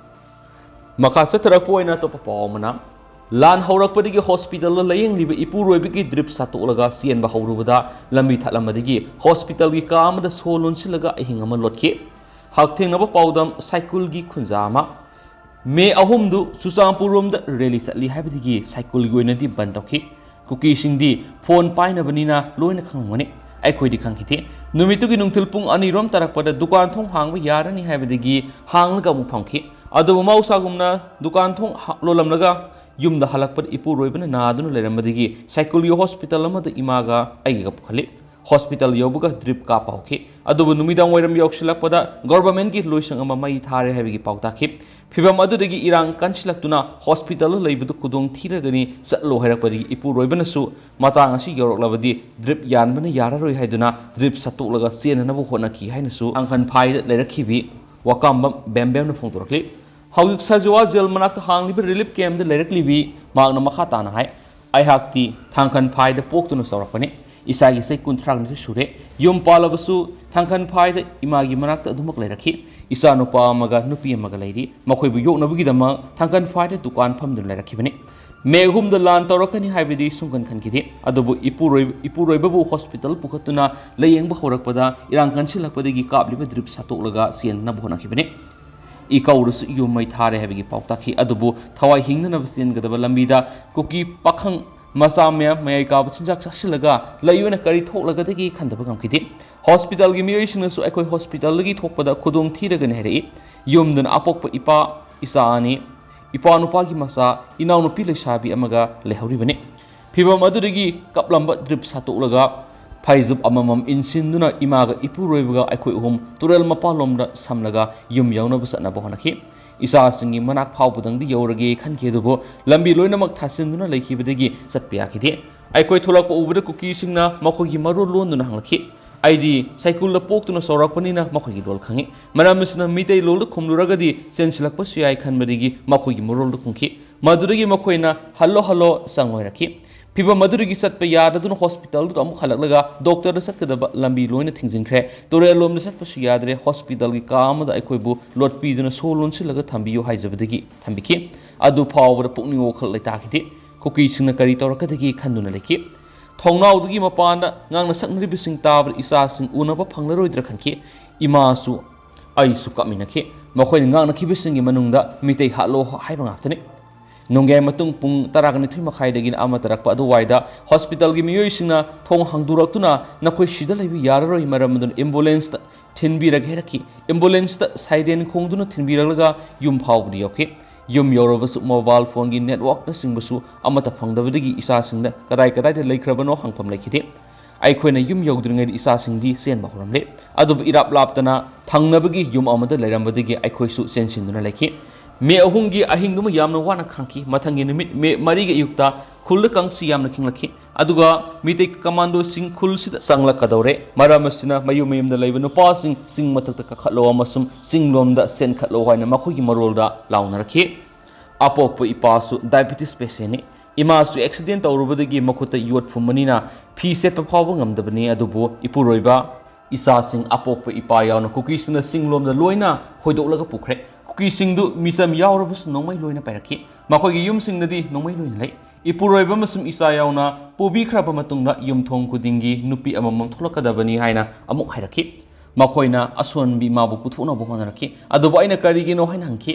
ꯃꯈꯥ ꯆꯠꯊꯔꯛꯄ ꯑꯣꯏꯅ ꯑꯇꯣꯞꯄ ꯄꯥꯎ ꯑꯃꯅ, ꯂꯥꯟ ꯍꯧꯔꯛꯄꯗꯒꯤ hospital ꯗ ꯂꯥꯌꯦꯡꯂꯤꯕ ꯏꯄꯨꯔꯣꯏꯕꯒꯤ drip ꯁꯠꯇꯣꯛꯂꯒ ꯆꯦꯟꯕ ꯍꯧꯔꯨꯕꯗ ꯂꯝꯕꯤ ꯊꯠꯂꯝꯕꯗꯒꯤ hospital ꯒꯤ ꯀꯥ ꯑꯃꯗ ꯁꯣ ꯂꯣꯟꯁꯤꯜꯂꯒ ꯑꯍꯤꯡ ꯑꯃ ꯂꯣꯠꯈꯤ꯫ ꯍꯛꯊꯦꯡꯅꯕ ꯄꯥꯎꯗꯝ ꯁꯥꯏꯀꯨꯜꯒꯤ ꯈꯨꯟꯖꯥ ꯑꯃ꯫ ꯃꯦ ꯑꯍꯨꯝꯗꯨ ꯆꯨꯔꯆꯥꯟꯄꯨꯔ ꯔꯣꯝꯗ rally ꯆꯠꯂꯤ ꯍꯥꯏꯕꯗꯒꯤ ꯁꯥꯏꯀꯨꯜꯒꯤ ꯑꯣꯏꯅꯗꯤ ꯕꯟ ꯇꯧꯈꯤ꯫ ꯀꯨꯀꯤꯁꯤꯡꯗꯤ phone ꯄꯥꯏꯅꯕꯅꯤꯅ ꯂꯣꯏꯅ ꯈꯪꯂꯝꯒꯅꯤ꯫ ꯑꯩꯈꯣꯏꯗꯤ ꯈꯪꯈꯤꯗꯦ꯫ ꯅꯨꯃꯤꯠꯇꯨꯒꯤ ꯅꯨꯡꯊꯤꯜ ꯄꯨꯡ ꯑꯅꯤ ꯔꯣꯝ ꯇꯥꯔꯛꯄꯗ ꯗꯨꯀꯥꯟ ꯊꯣꯡ ꯍꯥꯡꯕ ꯌꯥꯔꯅꯤ ꯍꯥꯏꯕꯗꯒꯤ ꯍꯥꯡꯂꯒ ꯑꯃꯨꯛ ꯐꯝꯈꯤ꯫ ꯑꯗꯨꯕꯨ ꯃꯍꯧꯁꯥꯒꯨꯝꯅ ꯗꯨꯀꯥꯟ ꯊꯣꯡ ꯍꯥ-, ꯂꯣꯜꯂꯝꯂꯒ ꯌꯨꯝꯗ ꯍꯜꯂꯛꯄꯗ ꯏꯄꯨꯔꯣꯏꯕꯅ ꯅꯥꯗꯨꯅ ꯂꯩꯔꯝꯕꯗꯒꯤ ꯁꯥꯏꯀꯨꯜꯒꯤ hospital ꯑꯃꯗ ꯏꯃꯥꯒ ꯑꯩꯒ ꯄꯨꯈꯠꯂꯤ꯫ Hospital ꯌꯧꯕꯒ drip ꯀꯥꯞꯄ ꯍꯧꯈꯤ꯫ ꯑꯗꯨꯕꯨ ꯅꯨꯃꯤꯗꯥꯡ ꯋꯥꯏꯔꯝ ꯌꯧꯁꯤꯜꯂꯛꯄꯗ government ꯀꯤ ꯂꯣꯏꯁꯪ ꯑꯃ ꯃꯩ ꯊꯥꯔꯦ ꯍꯥꯏꯕꯒꯤ ꯄꯥꯎ ꯇꯥꯈꯤ꯫ ꯐꯤꯚꯝ ꯑꯗꯨꯗꯒꯤ ꯏꯔꯥꯡ ꯀꯟꯁꯤꯜꯂꯛꯇꯨꯅ hospital ꯗ ꯂꯩꯕꯗꯨ ꯈꯨꯗꯣꯡ ꯊꯤꯔꯒꯅꯤ ꯆꯠꯂꯣ ꯍꯥꯏꯔꯛꯄꯗꯒꯤ ꯏꯄꯨꯔꯣꯏꯕꯅꯁꯨ ꯃꯇꯥꯡ ꯑꯁꯤ ꯌꯧꯔꯛꯂꯕꯗꯤ drip ꯌꯥꯟꯕꯅ ꯌꯥꯔꯔꯣꯏ ꯍꯥꯏꯗꯨꯅ drip ꯁꯠꯇꯣꯛꯂꯒ ꯆꯦꯟꯅꯅꯕ ꯍꯣꯠꯅꯈꯤ ꯍꯥꯏꯅꯁꯨ ꯊꯥꯡꯈꯟꯐꯥꯏꯗ ꯂꯩꯔꯛꯈꯤꯕꯤ ꯋꯥꯀꯥꯝꯕꯝ ꯕꯦꯝꯕꯦꯝꯅ ꯐꯣꯡꯗꯣꯔꯛꯂꯤ꯫ ꯍꯧꯖꯤꯛ ꯁꯖꯤꯋꯥ jail ꯃꯅꯥꯛꯇ ꯍꯥꯡꯂꯤꯕ relief camp ꯇ ꯂꯩꯔꯛꯂꯤꯕꯤ ꯃꯍꯥꯛꯅ ꯃꯈꯥ ꯇꯥꯅ ꯍꯥꯏ, ꯑꯩꯍꯥꯛꯇꯤ ꯊꯥꯡꯈꯟꯐꯥꯏꯗ ꯄꯣꯛꯇꯨꯅ ꯆꯥꯎꯔꯛꯄꯅꯤ꯫ ꯏꯆꯥꯒꯤ ꯆꯍꯤ ꯀꯨꯟꯊ꯭ꯔꯥ ꯅꯤꯊꯣꯏ ꯁꯨꯔꯦ꯫ ꯌꯨꯝ ꯄꯥꯜꯂꯕꯁꯨ ꯊꯥꯡꯈꯟꯐꯥꯏꯗ ꯏꯃꯥꯒꯤ ꯃꯅꯥꯛꯇ ꯑꯗꯨꯃꯛ ꯂꯩꯔꯛꯈꯤ꯫ ꯏꯆꯥ ꯅꯨꯄꯥ ꯑꯃꯒ ꯅꯨꯄꯤ ꯑꯃꯒ ꯂꯩꯔꯤ꯫ ꯃꯈꯣꯏꯕꯨ ꯌꯣꯛꯅꯕꯒꯤꯗꯃꯛ ꯊꯥꯡꯈꯟꯐꯥꯏꯗ ꯗꯨꯀꯥꯟ ꯐꯝꯗꯨꯅ ꯂꯩꯔꯛꯈꯤꯕꯅꯤ꯫ ꯃꯦ ꯑꯍꯨꯝꯗ ꯂꯥꯟ ꯇꯧꯔꯛꯀꯅꯤ ꯍꯥꯏꯕꯗꯤ ꯁꯨꯡꯈꯟ ꯈꯟꯈꯤꯗꯦ꯫ ꯑꯗꯨꯕꯨ ꯏꯄꯨꯔꯣꯏ-, ꯏꯄꯨꯔꯣꯏꯕꯕꯨ ꯍꯣꯁꯄꯤꯇꯥꯜ ꯄꯨꯈꯠꯇꯨꯅ ꯂꯥꯌꯦꯡꯕ ꯍꯧꯔꯛꯄꯗ ꯏꯔꯥꯡ ꯀꯟꯁꯤꯜꯂꯛꯄꯗꯒꯤ ꯀꯥꯞꯂꯤꯕ ꯗ꯭ꯔꯤꯞ ꯁꯠꯇꯣꯛꯂꯒ ꯆꯦꯟꯅꯕ ꯍꯣꯠꯅꯈꯤꯕꯅꯤ꯫ ꯏꯀꯧꯔꯁꯨ ꯌꯨꯝ ꯃꯩ ꯊꯥꯔꯦ ꯍꯥꯏꯕꯒꯤ ꯄꯥꯎ ꯇꯥꯈꯤ꯫ ꯑꯗꯨꯕꯨ ꯊꯋꯥꯏ ꯍꯤꯡꯅꯅꯕ ꯆꯦꯟꯒꯗꯕ ꯂꯝꯕꯤꯗ ꯀꯨꯀꯤ ꯄꯥꯈꯪ ꯃꯆꯥ ꯃꯌꯥꯝ ꯃꯌꯥꯏ ꯀꯥꯕ ꯆꯤꯟꯖꯥꯛ ꯆꯥꯁꯤꯜꯂꯒ ꯂꯩꯕꯅ ꯀꯔꯤ ꯊꯣꯛꯂꯒꯗꯒꯦ ꯈꯟꯗꯕ ꯉꯝꯈꯤꯗꯦ꯫ ꯍꯣꯁꯄꯤꯇꯥꯜꯒꯤ ꯃꯤꯑꯣꯏꯁꯤꯡꯅꯁꯨ ꯑꯩꯈꯣꯏ ꯍꯣꯁꯄꯤꯇꯥꯜꯗꯒꯤ ꯊꯣꯛꯄꯗ ꯈꯨꯗꯣꯡ ꯊꯤꯔꯒꯅꯤ ꯍꯥꯏꯔꯛꯏ꯫ ꯌꯨꯝꯗꯨꯅ ꯑꯄꯣꯛꯄ ꯏꯄꯥ, ꯏꯆꯥ ꯑꯅꯤ, ꯏꯄꯥ ꯅꯨꯄꯥꯒꯤ ꯃꯆꯥ, ꯏꯅꯥꯎꯅꯨꯄꯤ ꯂꯩꯁꯥꯕꯤ ꯑꯃꯒ ꯂꯩꯍꯧꯔꯤꯕꯅꯤ꯫ ꯐꯤꯚꯝ ꯑꯗꯨꯗꯒꯤ ꯀꯞꯂꯝꯕ ꯗ꯭ꯔꯤꯞ ꯁꯠꯇꯣꯛꯂꯒ ꯐꯩꯖꯨꯞ ꯑꯃꯃꯝ ꯏꯟꯁꯤꯟꯗꯨꯅ ꯏꯃꯥꯒ ꯏꯄꯨꯔꯣꯏꯕꯒ ꯑꯩꯈꯣꯏ ꯑꯍꯨꯝ ꯇꯨꯔꯦꯜ ꯃꯄꯥꯟꯂꯣꯝꯗ ꯁꯝꯂꯒ ꯌꯨꯝ ꯌꯧꯅꯕ ꯆꯠꯅꯕ ꯍꯣꯠꯅꯈꯤ꯫ ꯏꯆꯥꯁꯤꯡꯒꯤ ꯃꯅꯥꯛ ꯐꯥꯎꯕꯗꯪꯗꯤ ꯌꯧꯔꯒꯦ ꯈꯟꯈꯤ, ꯑꯗꯨꯕꯨ ꯂꯝꯕꯤ ꯂꯣꯏꯅꯃꯛ ꯊꯥꯁꯤꯟꯗꯨꯅ ꯂꯩꯈꯤꯕꯗꯒꯤ ꯆꯠꯄ ꯌꯥꯈꯤꯗꯦ꯫ ꯑꯩꯈꯣꯏ ꯊꯣꯛꯂꯛꯄ ꯎꯕꯗ ꯀꯨꯀꯤꯁꯤꯡꯅ ꯃꯈꯣꯏꯒꯤ ꯃꯔꯣꯜ ꯂꯣꯟꯗꯨꯅ ꯍꯪꯂꯛꯈꯤ꯫ ꯑꯩꯗꯤ ꯁꯥꯏꯀꯨꯜꯗ ꯄꯣꯛꯇꯨꯅ ꯆꯥꯎꯔꯛꯄꯅꯤꯅ ꯃꯈꯣꯏꯒꯤ ꯂꯣꯜ ꯈꯪꯏ꯫ ꯃꯔꯝ ꯑꯁꯤꯅ ꯃꯤꯇꯩ ꯂꯣꯜꯗ ꯈꯨꯝꯂꯨꯔꯒꯗꯤ ꯆꯦꯟꯁꯤꯜꯂꯛꯄꯁꯨ ꯌꯥꯏ ꯈꯟꯕꯗꯒꯤ ꯃꯈꯣꯏꯒꯤ ꯃꯔꯣꯜꯗ ꯈꯨꯝꯈꯤ꯫ ꯃꯗꯨꯗꯒꯤ ꯃꯈꯣꯏꯅ "ꯍꯜꯂꯣ, ꯍꯜꯂꯣ" ꯆꯪꯉꯣ ꯍꯥꯏꯔꯛꯈꯤ꯫ ꯐꯤꯚꯝ ꯑꯗꯨꯗꯒꯤ ꯆꯠꯄ ꯌꯥꯗꯗꯨꯅ ꯍꯣꯁꯄꯤꯇꯥꯜꯗꯨꯗ ꯑꯃꯨꯛ ꯍꯜꯂꯛꯂꯒ ꯗꯣꯛꯇꯔꯗ ꯆꯠꯀꯗꯕ ꯂꯝꯕꯤ ꯂꯣꯏꯅ ꯊꯤꯡꯖꯤꯟꯈ꯭ꯔꯦ꯫ ꯇꯨꯔꯦꯜꯂꯣꯝꯗ ꯆꯠꯄꯁꯨ ꯌꯥꯗ꯭ꯔꯦ꯫ ꯍꯣꯁꯄꯤꯇꯥꯜꯒꯤ ꯀꯥ ꯑꯃꯗ ꯑꯩꯈꯣꯏꯕꯨ ꯂꯣꯠꯄꯤꯗꯨꯅ "ꯁꯣ ꯂꯣꯟꯁꯤꯜꯂꯒ ꯊꯝꯕꯤꯌꯨ" ꯍꯥꯏꯖꯕꯗꯒꯤ ꯊꯝꯕꯤꯈꯤ꯫ ꯑꯗꯨ ꯐꯥꯎꯕꯗ ꯄꯨꯛꯅꯤꯡ ꯋꯥꯈꯜ ꯂꯩꯇꯥꯈꯤꯗꯦ꯫ ꯀꯨꯀꯤꯁꯤꯡꯅ ꯀꯔꯤ ꯇꯧꯔꯛꯀꯗꯒꯦ ꯈꯟꯗꯨꯅ ꯂꯩꯈꯤ꯫ ꯊꯣꯡꯅꯥꯎꯗꯒꯤ ꯃꯄꯥꯟꯗ ꯉꯥꯡꯅ ꯁꯛꯅꯔꯤꯕꯁꯤꯡ ꯇꯥꯕꯗ ꯏꯆꯥꯁꯤꯡ ꯎꯅꯕ ꯐꯪꯂꯔꯣꯏꯗ꯭ꯔꯥ ꯈꯟꯈꯤ꯫ ꯏꯃꯥꯁꯨ ꯑꯩꯁꯨ ꯀꯞꯃꯤꯟꯅꯈꯤ꯫ ꯃꯈꯣꯏꯅ ꯉꯥꯡꯅꯈꯤꯕꯁꯤꯡꯒꯤ ꯃꯅꯨꯡꯗ "ꯃꯤꯇꯩ ꯍꯥꯠꯂꯣ" ꯍꯥꯏꯕ ꯉꯥꯛꯇꯅꯤ꯫ ꯅꯣꯡꯌꯥꯏ ꯃꯇꯨꯡ ꯄꯨꯡ ꯇꯔꯥꯒ ꯅꯤꯊꯣꯏ ꯃꯈꯥꯏꯗꯒꯤꯅ ꯑꯃ ꯇꯥꯔꯛꯄ ꯑꯗꯨꯋꯥꯏꯗ ꯍꯣꯁꯄꯤꯇꯥꯜꯒꯤ ꯃꯤꯑꯣꯏꯁꯤꯡꯅ ꯊꯣꯡ ꯍꯥꯡꯗꯣꯔꯛꯇꯨꯅ "ꯅꯈꯣꯏ ꯁꯤꯗ ꯂꯩꯕ ꯌꯥꯔꯔꯣꯏ", ꯃꯔꯝ ꯑꯗꯨꯅ ꯑꯦꯝꯕꯨꯂꯦꯟꯁꯇ ꯊꯤꯟꯕꯤꯔꯒꯦ ꯍꯥꯏꯔꯛꯈꯤ꯫ ꯑꯦꯝꯕꯨꯂꯦꯟꯁꯇ ꯁꯥꯏꯔꯦꯟ ꯈꯣꯡꯗꯨꯅ ꯊꯤꯟꯕꯤꯔꯛꯂꯒ ꯌꯨꯝ ꯐꯥꯎꯕꯗ ꯌꯧꯈꯤ꯫ ꯌꯨꯝ ꯌꯧꯔꯕꯁꯨ ꯃꯣꯕꯥꯏꯜ ꯐꯣꯟꯒꯤ ꯅꯦꯠꯋꯥꯛꯅꯆꯤꯡꯕꯁꯨ ꯑꯃꯠꯇ ꯐꯪꯗꯕꯗꯒꯤ ꯏꯆꯥꯁꯤꯡꯗ ꯀꯗꯥꯏ ꯀꯗꯥꯏꯗ ꯂꯩꯈ꯭ꯔꯕꯅꯣ ꯍꯪꯐꯝ ꯂꯩꯈꯤꯗꯦ꯫ ꯑꯩꯈꯣꯏꯅ ꯌꯨꯝ ꯌꯧꯗ꯭ꯔꯤꯉꯩꯗ ꯏꯆꯥꯁꯤꯡꯗꯤ ꯆꯦꯟꯕ ꯍꯧꯔꯝꯂꯦ꯫ ꯑꯗꯨꯕꯨ ꯏꯔꯥꯞ ꯂꯥꯞꯇꯅ ꯊꯪꯅꯕꯒꯤ ꯌꯨꯝ ꯑꯃꯗ ꯂꯩꯔꯝꯕꯗꯒꯤ ꯑꯩꯈꯣꯏꯁꯨ ꯆꯦꯟꯁꯤꯟꯗꯨꯅ ꯂꯩꯈꯤ꯫ ꯃꯦ ꯑꯍꯨꯝꯒꯤ ꯑꯍꯤꯡꯗꯨꯃ ꯌꯥꯝꯅ ꯋꯥꯅ ꯈꯥꯡꯈꯤ꯫ ꯃꯊꯪꯒꯤ ꯅꯨꯃꯤꯠ ꯃꯦ ꯃꯔꯤꯒꯤ ꯑꯌꯨꯛꯇ ꯈꯨꯜꯗ ꯀꯥꯡꯁꯤ ꯌꯥꯝꯅ ꯈꯤꯡꯂꯛꯈꯤ꯫ ꯑꯗꯨꯒ ꯃꯤꯇꯩ ꯀꯃꯥꯟꯗꯣꯁꯤꯡ ꯈꯨꯜꯁꯤꯗ ꯆꯪꯂꯛꯀꯗꯧꯔꯦ꯫ ꯃꯔꯝ ꯑꯁꯤꯅ ꯃꯌꯨꯝ ꯃꯌꯨꯝꯗ ꯂꯩꯕ ꯅꯨꯄꯥꯁꯤꯡ ꯆꯤꯡ ꯃꯊꯛꯇ ꯀꯥꯈꯠꯂꯣ ꯑꯃꯁꯨꯡ ꯆꯤꯡꯂꯣꯝꯗ ꯆꯦꯟꯈꯠꯂꯣ ꯍꯥꯏꯅ ꯃꯈꯣꯏꯒꯤ ꯃꯔꯣꯜꯗ ꯂꯥꯎꯅꯔꯛꯈꯤ꯫ ꯑꯄꯣꯛꯄ ꯏꯄꯥꯁꯨ ꯗꯥꯏꯕꯤꯇꯤꯁ ꯄꯦꯁꯦꯟꯅꯤ꯫ ꯏꯃꯥꯁꯨ ꯑꯦꯛꯁꯤꯗꯦꯟ ꯇꯧꯔꯨꯕꯗꯒꯤ ꯃꯈꯨꯠꯇ ꯌꯣꯠ ꯐꯨꯝꯕꯅꯤꯅ ꯐꯤ ꯁꯦꯠꯄ ꯐꯥꯎꯕ ꯉꯝꯗꯕꯅꯤ꯫ ꯑꯗꯨꯕꯨ ꯏꯄꯨꯔꯣꯏꯕ, ꯏꯆꯥꯁꯤꯡ, ꯑꯄꯣꯛꯄ ꯏꯄꯥ ꯌꯥꯎꯅ ꯀꯨꯀꯤꯁꯤꯡꯅ ꯆꯤꯡꯂꯣꯝꯗ ꯂꯣꯏꯅ ꯍꯣꯏꯗꯣꯛꯂꯒ ꯄꯨꯈ꯭ꯔꯦ꯫ ꯀꯨꯀꯤꯁꯤꯡꯗꯨ ꯃꯤꯆꯝ ꯌꯥꯎꯔꯕꯁꯨ ꯅꯣꯡꯃꯩ ꯂꯣꯏꯅ ꯄꯥꯏꯔꯛꯈꯤ꯫ ꯃꯈꯣꯏꯒꯤ ꯌꯨꯝꯁꯤꯡꯗꯗꯤ ꯅꯣꯡꯃꯩ ꯂꯣꯏꯅ ꯂꯩ꯫ ꯏꯄꯨꯔꯣꯏꯕ ꯑꯃꯁꯨꯡ ꯏꯆꯥ ꯌꯥꯎꯅ ꯄꯨꯕꯤꯈ꯭ꯔꯕ ꯃꯇꯨꯡꯗ ꯌꯨꯝꯊꯣꯡ ꯈꯨꯗꯤꯡꯒꯤ ꯅꯨꯄꯤ ꯑꯃꯃꯝ ꯊꯣꯛꯂꯛꯀꯗꯕꯅꯤ ꯍꯥꯏꯅ ꯑꯃꯨꯛ ꯍꯥꯏꯔꯛꯈꯤ꯫ ꯃꯈꯣꯏꯅ ꯑꯁꯣꯟꯕꯤ ꯏꯃꯥꯕꯨ ꯄꯨꯊꯣꯛꯅꯕ ꯍꯣꯠꯅꯔꯛꯈꯤ, ꯑꯗꯨꯕꯨ ꯑꯩꯅ "ꯀꯔꯤꯒꯤꯅꯣ?" ꯍꯥꯏꯅ ꯍꯪꯈꯤ꯫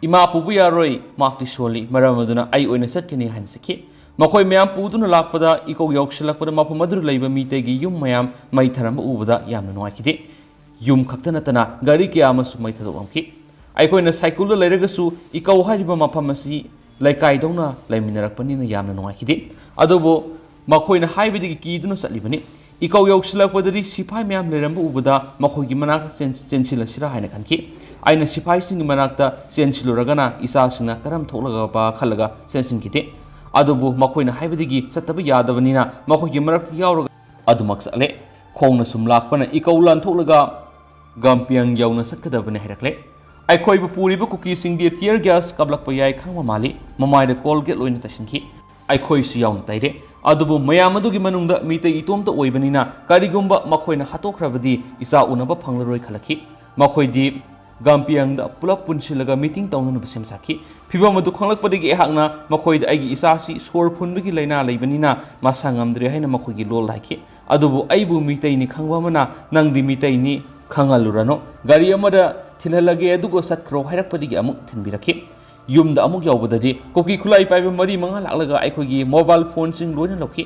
"ꯏꯃꯥ ꯄꯨꯕ ꯌꯥꯔꯣꯏ, ꯃꯍꯥꯛꯇꯤ ꯁꯣꯜꯂꯤ, ꯃꯔꯝ ꯑꯗꯨꯅ ꯑꯩ ꯑꯣꯏꯅ ꯆꯠꯀꯅꯤ" ꯍꯥꯏꯅ ꯆꯠꯈꯤ꯫ ꯃꯈꯣꯏ ꯃꯌꯥꯝ ꯄꯨꯗꯨꯅ ꯂꯥꯛꯄꯗ ꯏꯀꯧ ꯌꯧꯁꯤꯜꯂꯛꯄꯗ ꯃꯐꯝ ꯑꯗꯨꯗ ꯂꯩꯕ ꯃꯤꯇꯩꯒꯤ ꯌꯨꯝ ꯃꯌꯥꯝ ꯃꯩ ꯊꯥꯔꯝꯕ ꯎꯕꯗ ꯌꯥꯝꯅ ꯅꯨꯡꯉꯥꯏꯈꯤꯗꯦ꯫ ꯌꯨꯝ ꯈꯛꯇ ꯅꯠꯇꯅ ꯒꯥꯔꯤ ꯀꯌꯥ ꯑꯃꯁꯨ ꯃꯩ ꯊꯥꯗꯣꯛꯂꯝꯈꯤ꯫ ꯑꯩꯈꯣꯏꯅ ꯁꯥꯏꯀꯨꯜꯗ ꯂꯩꯔꯒꯁꯨ ꯏꯀꯧ ꯍꯥꯏꯔꯤꯕ ꯃꯐꯝ ꯑꯁꯤ ꯂꯩꯀꯥꯏꯗꯧꯅ ꯂꯩꯃꯤꯟꯅꯔꯛꯄꯅꯤꯅ ꯌꯥꯝꯅ ꯅꯨꯡꯉꯥꯏꯈꯤꯗꯦ꯫ ꯑꯗꯨꯕꯨ ꯃꯈꯣꯏꯅ ꯍꯥꯏꯕꯗꯒꯤ ꯀꯤꯗꯨꯅ ꯆꯠꯂꯤꯕꯅꯤ꯫ ꯏꯀꯧ ꯌꯧꯁꯤꯜꯂꯛꯄꯗꯗꯤ ꯁꯤꯐꯥꯏ ꯃꯌꯥꯝ ꯂꯩꯔꯝꯕ ꯎꯕꯗ ꯃꯈꯣꯏꯒꯤ ꯃꯅꯥꯛꯇ ꯆꯦꯟ-, ꯆꯦꯟꯁꯤꯜꯂꯁꯤꯔꯥ ꯍꯥꯏꯅ ꯈꯟꯈꯤ꯫ ꯑꯩꯅ ꯁꯤꯐꯥꯏꯁꯤꯡꯒꯤ ꯃꯅꯥꯛꯇ ꯆꯦꯟꯁꯤꯜꯂꯨꯔꯒꯅ ꯏꯆꯥꯁꯤꯡꯅ ꯀꯔꯝ ꯊꯣꯛꯂꯒꯕ ꯈꯜꯂꯒ ꯆꯦꯟꯁꯤꯟꯈꯤꯗꯦ꯫ ꯑꯗꯨꯕꯨ ꯃꯈꯣꯏꯅ ꯍꯥꯏꯕꯗꯒꯤ ꯆꯠꯇꯕ ꯌꯥꯗꯕꯅꯤꯅ ꯃꯈꯣꯏꯒꯤ ꯃꯔꯛꯇ ꯌꯥꯎꯔꯒ ꯑꯗꯨꯃꯛ ꯆꯠꯂꯦ꯫ ꯈꯣꯡꯅ ꯁꯨꯝ ꯂꯥꯛꯄꯅ ꯏꯀꯧ ꯂꯥꯟꯊꯣꯛꯂꯒ ꯒꯝꯄꯤꯌꯪ ꯌꯧꯅ ꯆꯠꯀꯗꯕꯅꯤ ꯍꯥꯏꯔꯛꯂꯦ꯫ ꯑꯩꯈꯣꯏꯕꯨ ꯄꯨꯔꯤꯕ ꯀꯨꯀꯤꯁꯤꯡꯗꯤ tear gas ꯀꯥꯞꯂꯛꯄ ꯌꯥꯏ ꯈꯪꯕ ꯃꯥꯜꯂꯤ꯫ ꯃꯃꯥꯏꯗ Colgate ꯂꯣꯏꯅ ꯇꯩꯁꯤꯟꯈꯤ꯫ ꯑꯩꯈꯣꯏꯁꯨ ꯌꯥꯎꯅ ꯇꯩꯔꯦ꯫ ꯑꯗꯨꯕꯨ ꯃꯌꯥꯝ ꯑꯗꯨꯒꯤ ꯃꯅꯨꯡꯗ ꯃꯤꯇꯩ ꯏꯇꯣꯝꯇ ꯑꯣꯏꯕꯅꯤꯅ ꯀꯔꯤꯒꯨꯝꯕ ꯃꯈꯣꯏꯅ ꯍꯥꯠꯇꯣꯛꯈ꯭ꯔꯕꯗꯤ ꯏꯆꯥ ꯎꯅꯕ ꯐꯪꯂꯔꯣꯏ ꯈꯜꯂꯛꯈꯤ꯫ ꯃꯈꯣꯏꯗꯤ ꯒꯝꯄꯤꯌꯪꯗ ꯄꯨꯂꯞ ꯄꯨꯟꯁꯤꯜꯂꯒ meeting ꯇꯧꯅꯅꯕ ꯁꯦꯝ ꯁꯥꯈꯤ꯫ ꯐꯤꯚꯝ ꯑꯗꯨ ꯈꯪꯂꯛꯄꯗꯒꯤ ꯑꯩꯍꯥꯛꯅ ꯃꯈꯣꯏꯗ ꯑꯩꯒꯤ ꯏꯆꯥꯁꯤ ꯁꯣꯔ ꯐꯨꯟꯕꯒꯤ ꯂꯥꯏꯅꯥ ꯂꯩꯕꯅꯤꯅ ꯃꯁꯥ ꯉꯝꯗ꯭ꯔꯦ ꯍꯥꯏꯅ ꯃꯈꯣꯏꯒꯤ ꯂꯣꯜꯗ ꯍꯥꯏꯈꯤ꯫ ꯑꯗꯨꯕꯨ ꯑꯩꯕꯨ ꯃꯤꯇꯩꯅꯤ ꯈꯪꯕ ꯑꯃꯅ "ꯅꯪꯗꯤ ꯃꯤꯇꯩꯅꯤ, ꯈꯪꯍꯜꯂꯨꯔꯅꯨ, ꯒꯥꯔꯤ ꯑꯃꯗ ꯊꯤꯜꯍꯜꯂꯒꯦ ꯑꯗꯨꯒ ꯆꯠꯈ꯭ꯔꯣ" ꯍꯥꯏꯔꯛꯄꯗꯒꯤ ꯑꯃꯨꯛ ꯊꯤꯟꯕꯤꯔꯛꯈꯤ꯫ ꯌꯨꯝꯗ ꯑꯃꯨꯛ ꯌꯧꯕꯗꯗꯤ ꯀꯨꯀꯤ ꯈꯨꯠꯂꯥꯏ ꯄꯥꯏꯕ ꯃꯔꯤ ꯃꯉꯥ ꯂꯥꯛꯂꯒ ꯑꯩꯈꯣꯏꯒꯤ mobile phoneꯁꯤꯡ ꯂꯣꯏꯅ ꯂꯧꯈꯤ꯫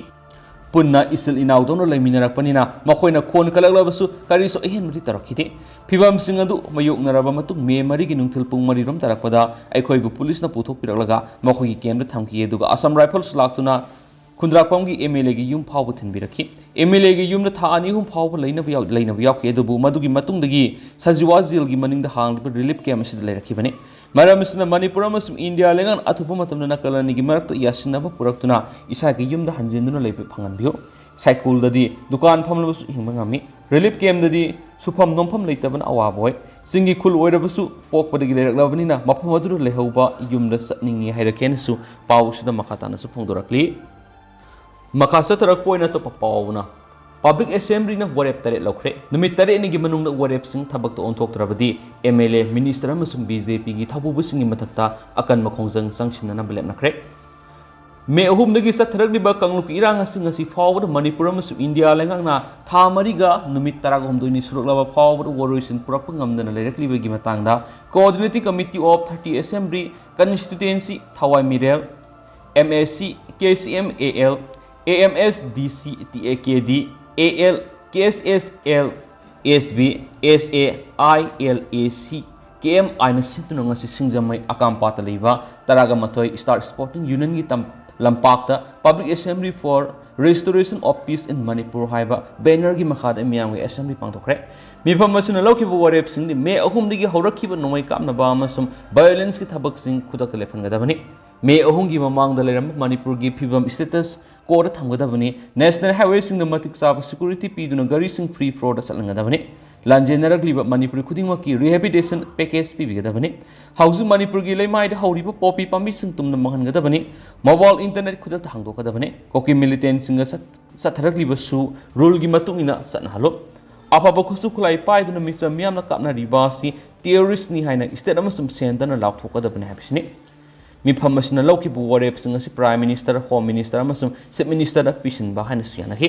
ꯄꯨꯟꯅ ꯏꯆꯤꯜ ꯏꯅꯥꯎꯗꯧꯅ ꯂꯩꯃꯤꯟꯅꯔꯛꯄꯅꯤꯅ ꯃꯈꯣꯏꯅ ꯈꯣꯟ ꯀꯜꯂꯛꯂꯕꯁꯨ ꯀꯔꯤꯁꯨ ꯑꯍꯦꯟꯕꯗꯤ ꯇꯧꯔꯛꯈꯤꯗꯦ꯫ ꯐꯤꯚꯝꯁꯤꯡ ꯑꯗꯨ ꯃꯥꯌꯣꯛꯅꯔꯕ ꯃꯇꯨꯡ ꯃꯦ ꯃꯔꯤꯒꯤ ꯅꯨꯡꯊꯤꯜ ꯄꯨꯡ ꯃꯔꯤꯔꯣꯝ ꯇꯥꯔꯛꯄꯗ ꯑꯩꯈꯣꯏꯕꯨ ꯄꯨꯂꯤꯁꯅ ꯄꯨꯊꯣꯛꯄꯤꯔꯛꯂꯒ ꯃꯈꯣꯏꯒꯤ campꯇ ꯊꯝꯈꯤ, ꯑꯗꯨꯒ Assam Rifles ꯂꯥꯛꯇꯨꯅ ꯈꯨꯟꯗ꯭ꯔꯥꯛꯄꯝꯒꯤ MLAꯒꯤ ꯌꯨꯝ ꯐꯥꯎꯕ ꯊꯤꯟꯕꯤꯔꯛꯈꯤ꯫ MLAꯒꯤ ꯌꯨꯝꯗ ꯊꯥ ꯑꯅꯤ ꯑꯍꯨꯝ ꯐꯥꯎꯕ ꯂꯩꯅꯕ ꯌꯥꯎ-, ꯂꯩꯅꯕ ꯌꯥꯎꯈꯤ, ꯑꯗꯨꯕꯨ ꯃꯗꯨꯒꯤ ꯃꯇꯨꯡꯗꯒꯤ ꯁꯖꯤꯋꯥ jailꯒꯤ ꯃꯅꯤꯡꯗ ꯍꯥꯡꯂꯤꯕ relief camp ꯑꯁꯤꯗ ꯂꯩꯔꯛꯈꯤꯕꯅꯤ꯫ ꯃꯔꯝ ꯑꯁꯤꯅ ꯃꯅꯤꯄꯨꯔ ꯑꯃꯁꯨꯡ ꯏꯟꯗꯤꯌꯥ ꯂꯩꯉꯥꯛꯅ ꯑꯊꯨꯕ ꯃꯇꯝꯗ ꯅꯥꯒꯥꯂꯦꯟꯒꯤ ꯃꯔꯛꯇ ꯌꯥꯁꯤꯟꯅꯕ ꯄꯨꯔꯛꯇꯨꯅ ꯏꯁꯥꯒꯤ ꯌꯨꯝꯗ ꯍꯟꯖꯤꯟꯗꯨꯅ ꯂꯩꯕ ꯐꯪꯍꯟꯕꯤꯌꯨ꯫ ꯁꯥꯏꯀꯨꯜꯗꯗꯤ ꯗꯨꯀꯥꯟ ꯐꯝꯂꯕꯁꯨ ꯍꯤꯡꯕ ꯉꯝꯃꯤ꯫ Relief campꯗꯗꯤ ꯁꯨꯐꯝ ꯅꯣꯝꯐꯝ ꯂꯩꯇꯕꯅ ꯑꯋꯥꯕ ꯑꯣꯏ꯫ ꯆꯤꯡꯒꯤ ꯈꯨꯜ ꯑꯣꯏꯔꯕꯁꯨ ꯄꯣꯛꯄꯗꯒꯤ ꯂꯩꯔꯛꯂꯕꯅꯤꯅ ꯃꯐꯝ ꯑꯗꯨꯗ ꯂꯩꯍꯧꯕ ꯌꯨꯝꯗ ꯆꯠꯅꯤꯡꯏ ꯍꯥꯏꯔꯛꯈꯤ ꯍꯥꯏꯅꯁꯨ ꯄꯥꯎ ꯑꯁꯤꯗ ꯃꯈꯥ ꯇꯥꯅꯁꯨ ꯐꯣꯡꯗꯣꯔꯛꯂꯤ꯫ ꯃꯈꯥ ꯆꯠꯊꯔꯛꯄ ꯑꯣꯏꯅ ꯑꯇꯣꯞꯄ ꯄꯥꯎ ꯑꯃꯅ, Public Assemblyꯅ ꯋꯥꯔꯦꯞ ꯇꯔꯦꯠ ꯂꯧꯈ꯭ꯔꯦ꯫ ꯅꯨꯃꯤꯠ ꯇꯔꯦꯠꯅꯤꯒꯤ ꯃꯅꯨꯡꯗ ꯋꯥꯔꯦꯞꯁꯤꯡ ꯊꯕꯛꯇ ꯑꯣꯟꯊꯣꯛꯇ꯭ꯔꯕꯗꯤ M L A, minister ꯑꯃꯁꯨꯡ B J Pꯒꯤ ꯊꯧꯄꯨꯕꯁꯤꯡꯒꯤ ꯃꯊꯛꯇ ꯑꯀꯟꯕ ꯈꯣꯡꯖꯪ ꯆꯪꯁꯤꯟꯅꯅꯕ ꯂꯦꯞꯅꯈ꯭ꯔꯦ꯫ ꯃꯦ ꯑꯍꯨꯝꯗꯒꯤ ꯆꯠꯊꯔꯛꯂꯤꯕ ꯀꯥꯡꯂꯨꯞꯀꯤ ꯏꯔꯥꯡ ꯑꯁꯤ ꯉꯁꯤ ꯐꯥꯎꯕꯗ ꯃꯅꯤꯄꯨꯔ ꯑꯃꯁꯨꯡ ꯏꯟꯗꯤꯌꯥ ꯂꯩꯉꯥꯛꯅ ꯊꯥ ꯃꯔꯤꯒ ꯅꯨꯃꯤꯠ ꯇꯔꯥꯍꯨꯝꯗꯣꯏꯅꯤ ꯁꯨꯔꯛꯂꯕ ꯐꯥꯎꯕꯗ ꯋꯥꯔꯣꯏꯁꯤꯟ ꯄꯨꯔꯛꯄ ꯉꯝꯗꯅ ꯂꯩꯔꯛꯂꯤꯕꯒꯤ ꯃꯇꯥꯡꯗ Coordinating Committee of thirty Assembly Constituency ꯊꯋꯥꯏ ꯃꯤꯔꯦꯜ, M A C, K C M A L, A M S D C, T A K D, A L, K S S L, S B, S A I L A C, K M I ꯅ ꯁꯤꯟꯗꯨꯅ ꯉꯁꯤ ꯁꯤꯡꯖꯃꯩ ꯑꯀꯥꯝꯄꯥꯠꯇ ꯂꯩꯕ ꯇꯔꯥꯒ ꯃꯥꯊꯣꯏ Star Sporting Unionꯒꯤ ꯇꯝ-, ꯂꯝꯄꯥꯛꯇ Public Assembly for Restoration of Peace in Manipur ꯍꯥꯏꯕ bannerꯒꯤ ꯃꯈꯥꯗ ꯃꯤꯌꯥꯝꯒꯤ assembly ꯄꯥꯡꯊꯣꯛꯈ꯭ꯔꯦ꯫ ꯃꯤꯐꯝ ꯑꯁꯤꯅ ꯂꯧꯈꯤꯕ ꯋꯥꯔꯦꯞꯁꯤꯡꯗꯤ ꯃꯦ ꯑꯍꯨꯝꯗꯒꯤ ꯍꯧꯔꯛꯈꯤꯕ ꯅꯣꯡꯃꯩ ꯀꯥꯞꯅꯕ ꯑꯃꯁꯨꯡ violenceꯀꯤ ꯊꯕꯛꯁꯤꯡ ꯈꯨꯗꯛꯇ ꯂꯦꯞꯍꯟꯒꯗꯕꯅꯤ꯫ ꯃꯦ ꯑꯍꯨꯝꯒꯤ ꯃꯃꯥꯡꯗ ꯂꯩꯔꯝꯕ ꯃꯅꯤꯄꯨꯔꯒꯤ ꯐꯤꯕꯝ status quoꯗ ꯊꯝꯒꯗꯕꯅꯤ꯫ National highwayꯁꯤꯡꯗ ꯃꯇꯤꯛ ꯆꯥꯕ security ꯄꯤꯗꯨꯅ ꯒꯥꯔꯤꯁꯤꯡ free flowꯗ ꯆꯠꯍꯟꯒꯗꯕꯅꯤ꯫ ꯂꯥꯟꯖꯦꯟꯅꯔꯛꯂꯤꯕ ꯃꯅꯤꯄꯨꯔꯤ ꯈꯨꯗꯤꯡꯃꯛꯀꯤ rehabilitation package ꯄꯤꯕꯤꯒꯗꯕꯅꯤ꯫ ꯍꯧꯖꯤꯛ ꯃꯅꯤꯄꯨꯔꯒꯤ ꯂꯩꯃꯥꯏꯗ ꯍꯧꯔꯤꯕ ꯄꯣꯄꯤ ꯄꯥꯝꯕꯤꯁꯤꯡ ꯇꯨꯝꯅ ꯃꯥꯡꯍꯟꯒꯗꯕꯅꯤ꯫ Mobile internet ꯈꯨꯗꯛꯇ ꯍꯥꯡꯗꯣꯛꯀꯗꯕꯅꯤ꯫ ꯀꯨꯀꯤ militantꯁꯤꯡꯒ ꯆꯠ-, ꯆꯠꯊꯔꯛꯂꯤꯕꯁꯨ ruleꯒꯤ ꯃꯇꯨꯡ ꯏꯟꯅ ꯆꯠꯅꯍꯜꯂꯨ꯫ ꯑꯐꯕ ꯈꯨꯠꯁꯨ ꯈꯨꯠꯂꯥꯏ ꯄꯥꯏꯗꯨꯅ ꯃꯤꯆꯝ ꯃꯤꯌꯥꯝꯅ ꯀꯥꯞꯅꯔꯤꯕ ꯑꯁꯤ terroristꯅꯤ ꯍꯥꯏꯅ state ꯑꯃꯁꯨꯡ centreꯅ ꯂꯥꯎꯊꯣꯛꯀꯗꯕꯅꯤ ꯍꯥꯏꯕꯁꯤꯅꯤ꯫ ꯃꯤꯐꯝ ꯑꯁꯤꯅ ꯂꯧꯈꯤꯕ ꯋꯥꯔꯦꯞꯁꯤꯡ ꯑꯁꯤ Prime Minister, Home Minister ꯑꯃꯁꯨꯡ Chief Ministerꯗ ꯄꯤꯁꯤꯟꯕ ꯍꯥꯏꯅꯁꯨ ꯌꯥꯅꯈꯤ꯫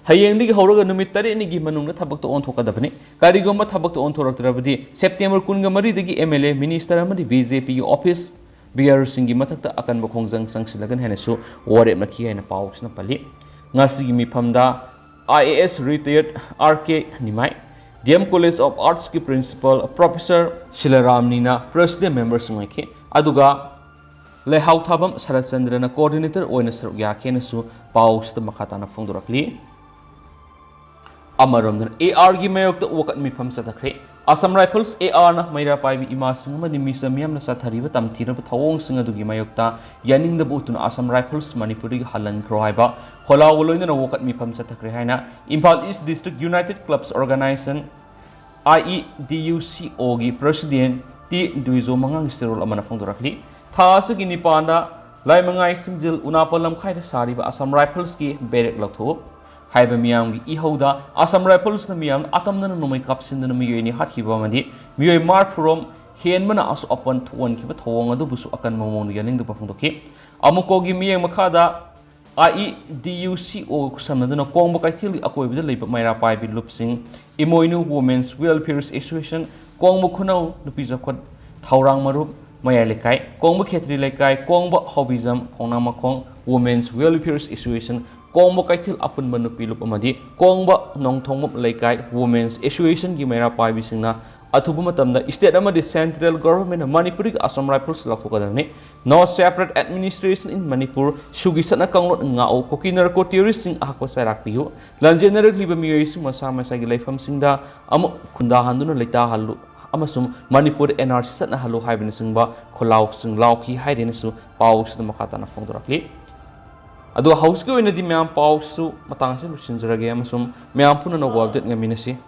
ꯍꯌꯦꯡꯗꯒꯤ ꯍꯧꯔꯒ ꯅꯨꯃꯤꯠ ꯇꯔꯦꯠꯅꯤꯒꯤ ꯃꯅꯨꯡꯗ ꯊꯕꯛꯇ ꯑꯣꯟꯊꯣꯛꯀꯗꯕꯅꯤ꯫ ꯀꯔꯤꯒꯨꯝꯕ ꯊꯕꯛꯇ ꯑꯣꯟꯊꯣꯔꯛꯇ꯭ꯔꯕꯗꯤ September ꯀꯨꯟꯒ ꯃꯔꯤꯗꯒꯤ M L A, minister ꯑꯃꯗꯤ B J Pꯒꯤ office bearerꯁꯤꯡꯒꯤ ꯃꯊꯛꯇ ꯑꯀꯟꯕ ꯈꯣꯡꯖꯪ ꯆꯪꯁꯤꯜꯂꯒꯅꯤ ꯍꯥꯏꯅꯁꯨ ꯋꯥꯔꯦꯞꯅꯈꯤ ꯍꯥꯏꯅ ꯄꯥꯎꯁꯤꯅ ꯄꯜꯂꯤ꯫ ꯉꯁꯤꯒꯤ ꯃꯤꯐꯝꯗ I A S retired R K Nimai, D M College of Artsꯀꯤ principal professor ꯁꯤꯂꯥꯔꯥꯝꯅꯤꯅ president memberꯁꯤꯡ ꯑꯣꯏꯈꯤ꯫ ꯑꯗꯨꯒ ꯂꯩꯍꯥꯎ ꯊꯥꯕꯝ ꯁꯔꯠꯆꯟꯗ꯭ꯔꯅ coordinator ꯑꯣꯏꯅ ꯁꯔꯨꯛ ꯌꯥꯈꯤ ꯍꯥꯏꯅꯁꯨ ꯄꯥꯎꯁꯤꯗ ꯃꯈꯥ ꯇꯥꯅ ꯐꯣꯡꯗꯣꯔꯛꯂꯤ꯫ ꯑꯃꯔꯣꯝꯗꯅ A Rꯒꯤ ꯃꯥꯌꯣꯛꯇ ꯋꯥꯀꯠ ꯃꯤꯐꯝ ꯆꯠꯊꯈ꯭ꯔꯦ꯫ Assam Rifles, A Rꯅ ꯃꯩꯔꯥ ꯄꯥꯏꯕꯤ ꯏꯃꯥꯁꯤꯡ ꯑꯃꯗꯤ ꯃꯤꯆꯝ ꯃꯤꯌꯥꯝꯅ ꯆꯠꯊꯔꯤꯕ ꯇꯝꯊꯤꯔꯕ ꯊꯧꯑꯣꯡꯁꯤꯡ ꯑꯗꯨꯒꯤ ꯃꯥꯌꯣꯛꯇ ꯌꯥꯅꯤꯡꯗꯕ ꯎꯠꯇꯨꯅ Assam Rifles ꯃꯅꯤꯄꯨꯔꯗꯒꯤ ꯍꯜꯍꯟꯈ꯭ꯔꯣ ꯍꯥꯏꯕ ꯈꯣꯜꯂꯥꯎꯒ ꯂꯣꯏꯅꯅ ꯋꯥꯀꯠ ꯃꯤꯐꯝ ꯆꯠꯊꯈ꯭ꯔꯦ ꯍꯥꯏꯅ Imphal East District United Clubs Organization, I E D U C Oꯒꯤ president T ꯗꯨꯏꯖꯣ ꯃꯉꯥꯡꯒꯤ ꯆꯦꯔꯣꯜ ꯑꯃꯅ ꯐꯣꯡꯗꯣꯔꯛꯂꯤ꯫ ꯊꯥ ꯑꯁꯤꯒꯤ ꯅꯤꯄꯥꯟꯗ ꯂꯥꯏꯃꯉꯥꯏ ꯁꯤꯡꯖꯤꯜ ꯎꯅꯥꯄ ꯂꯝꯈꯥꯏꯗ ꯁꯥꯔꯤꯕ Assam Riflesꯀꯤ barrack ꯂꯧꯊꯣꯛꯎ꯫ ꯍꯥꯏꯕ ꯃꯤꯌꯥꯝꯒꯤ ꯏꯍꯧꯗ Assam Riflesꯅ ꯃꯤꯌꯥꯝ ꯑꯇꯝꯅꯅ ꯅꯣꯡꯃꯩ ꯀꯥꯞꯁꯤꯟꯗꯨꯅ ꯃꯤꯑꯣꯏ ꯑꯅꯤ ꯍꯥꯠꯈꯤꯕ ꯑꯃꯗꯤ ꯃꯤꯑꯣꯏ ꯃꯔꯤꯐꯨ ꯔꯣꯝ ꯍꯦꯟꯕꯅ ꯑꯁꯣꯛ ꯑꯄꯟ ꯊꯣꯛꯍꯟꯈꯤꯕ ꯊꯧꯑꯣꯡ ꯑꯗꯨꯕꯨꯁꯨ ꯑꯀꯟꯕ ꯃꯑꯣꯡꯗ ꯌꯥꯅꯤꯡꯗꯕ ꯐꯣꯡꯗꯣꯛꯈꯤ꯫ ꯑꯃꯨꯛꯀꯣꯒꯤ ꯃꯤꯠꯌꯦꯡ ꯃꯈꯥꯗ IEDUCOꯒ ꯈꯨꯠꯁꯝꯅꯗꯨꯅ ꯀꯣꯡꯕ ꯀꯩꯊꯦꯜꯒꯤ ꯑꯀꯣꯏꯕꯗ ꯂꯩꯕ ꯃꯩꯔꯥ ꯄꯥꯏꯕꯤ ꯂꯨꯞꯁꯤꯡ, ꯏꯃꯣꯏꯅꯨ Women's Welfare Association, ꯀꯣꯡꯕ ꯈꯨꯅꯧ ꯅꯨꯄꯤ ꯆꯥꯎꯈꯠ ꯊꯧꯔꯥꯡ ꯃꯔꯨꯞ, ꯃꯌꯥꯏ ꯂꯩꯀꯥꯏ, ꯀꯣꯡꯕ ꯈꯦꯇ꯭ꯔꯤ ꯂꯩꯀꯥꯏ, ꯀꯣꯡꯕ ꯍꯥꯎꯕꯤꯖꯝ, ꯈꯣꯡꯅꯥꯡꯃꯈꯣꯡ Women's Welfare Association, ꯀꯣꯡꯕ ꯀꯩꯊꯦꯜ ꯑꯄꯨꯟꯕ ꯅꯨꯄꯤ ꯂꯨꯞ ꯑꯃꯗꯤ ꯀꯣꯡꯕ ꯅꯣꯡꯊꯣꯡꯕꯝ ꯂꯩꯀꯥꯏ Women's Associationꯒꯤ ꯃꯩꯔꯥ ꯄꯥꯏꯕꯤꯁꯤꯡꯅ ꯑꯊꯨꯕ ꯃꯇꯝꯗ state ꯑꯃꯗꯤ central governmentꯅ ꯃꯅꯤꯄꯨꯔꯤꯒꯤ Assam Rifles ꯂꯧꯊꯣꯛꯀꯗꯕꯅꯤ꯫ No separate administration in Manipur꯫ ꯁꯨꯒꯤ ꯁꯠꯅ ꯀꯥꯡꯂꯣꯟ ꯉꯥꯛꯎ꯫ ꯀꯨꯀꯤ narco terroristꯁꯤꯡ ꯑꯍꯛꯄ ꯆꯩꯔꯥꯛ ꯄꯤꯌꯨ꯫ ꯂꯥꯟꯖꯦꯟꯅꯔꯛꯂꯤꯕ ꯃꯤꯑꯣꯏꯁꯤꯡ ꯃꯁꯥ ꯃꯁꯥꯒꯤ ꯂꯩꯐꯝꯁꯤꯡꯗ ꯑꯃꯨꯛ ꯈꯨꯟꯗꯥꯍꯟꯗꯨꯅ ꯂꯩꯇꯥꯍꯜꯂꯨ ꯑꯃꯁꯨꯡ ꯃꯅꯤꯄꯨꯔꯗ NRC ꯆꯠꯅꯍꯜꯂꯨ ꯍꯥꯏꯕꯅꯆꯤꯡꯕ ꯈꯣꯜꯂꯥꯎꯁꯤꯡ ꯂꯥꯎꯈꯤ ꯍꯥꯏꯗꯨꯅꯁꯨ ꯄꯥꯎꯁꯤꯗ ꯃꯈꯥ ꯇꯥꯅ ꯐꯣꯡꯗꯣꯔꯛꯂꯤ꯫ ꯑꯗꯣ ꯍꯧꯖꯤꯛꯀꯤ ꯑꯣꯏꯅꯗꯤ ꯃꯌꯥꯝ ꯄꯥꯎꯁꯨ ꯃꯇꯥꯡꯁꯤꯗ ꯂꯣꯏꯁꯤꯟꯖꯔꯒꯦ ꯑꯃꯁꯨꯡ ꯃꯌꯥꯝ ꯄꯨꯝꯅꯃꯛ update ꯉꯝꯃꯤꯟꯅꯁꯤ꯫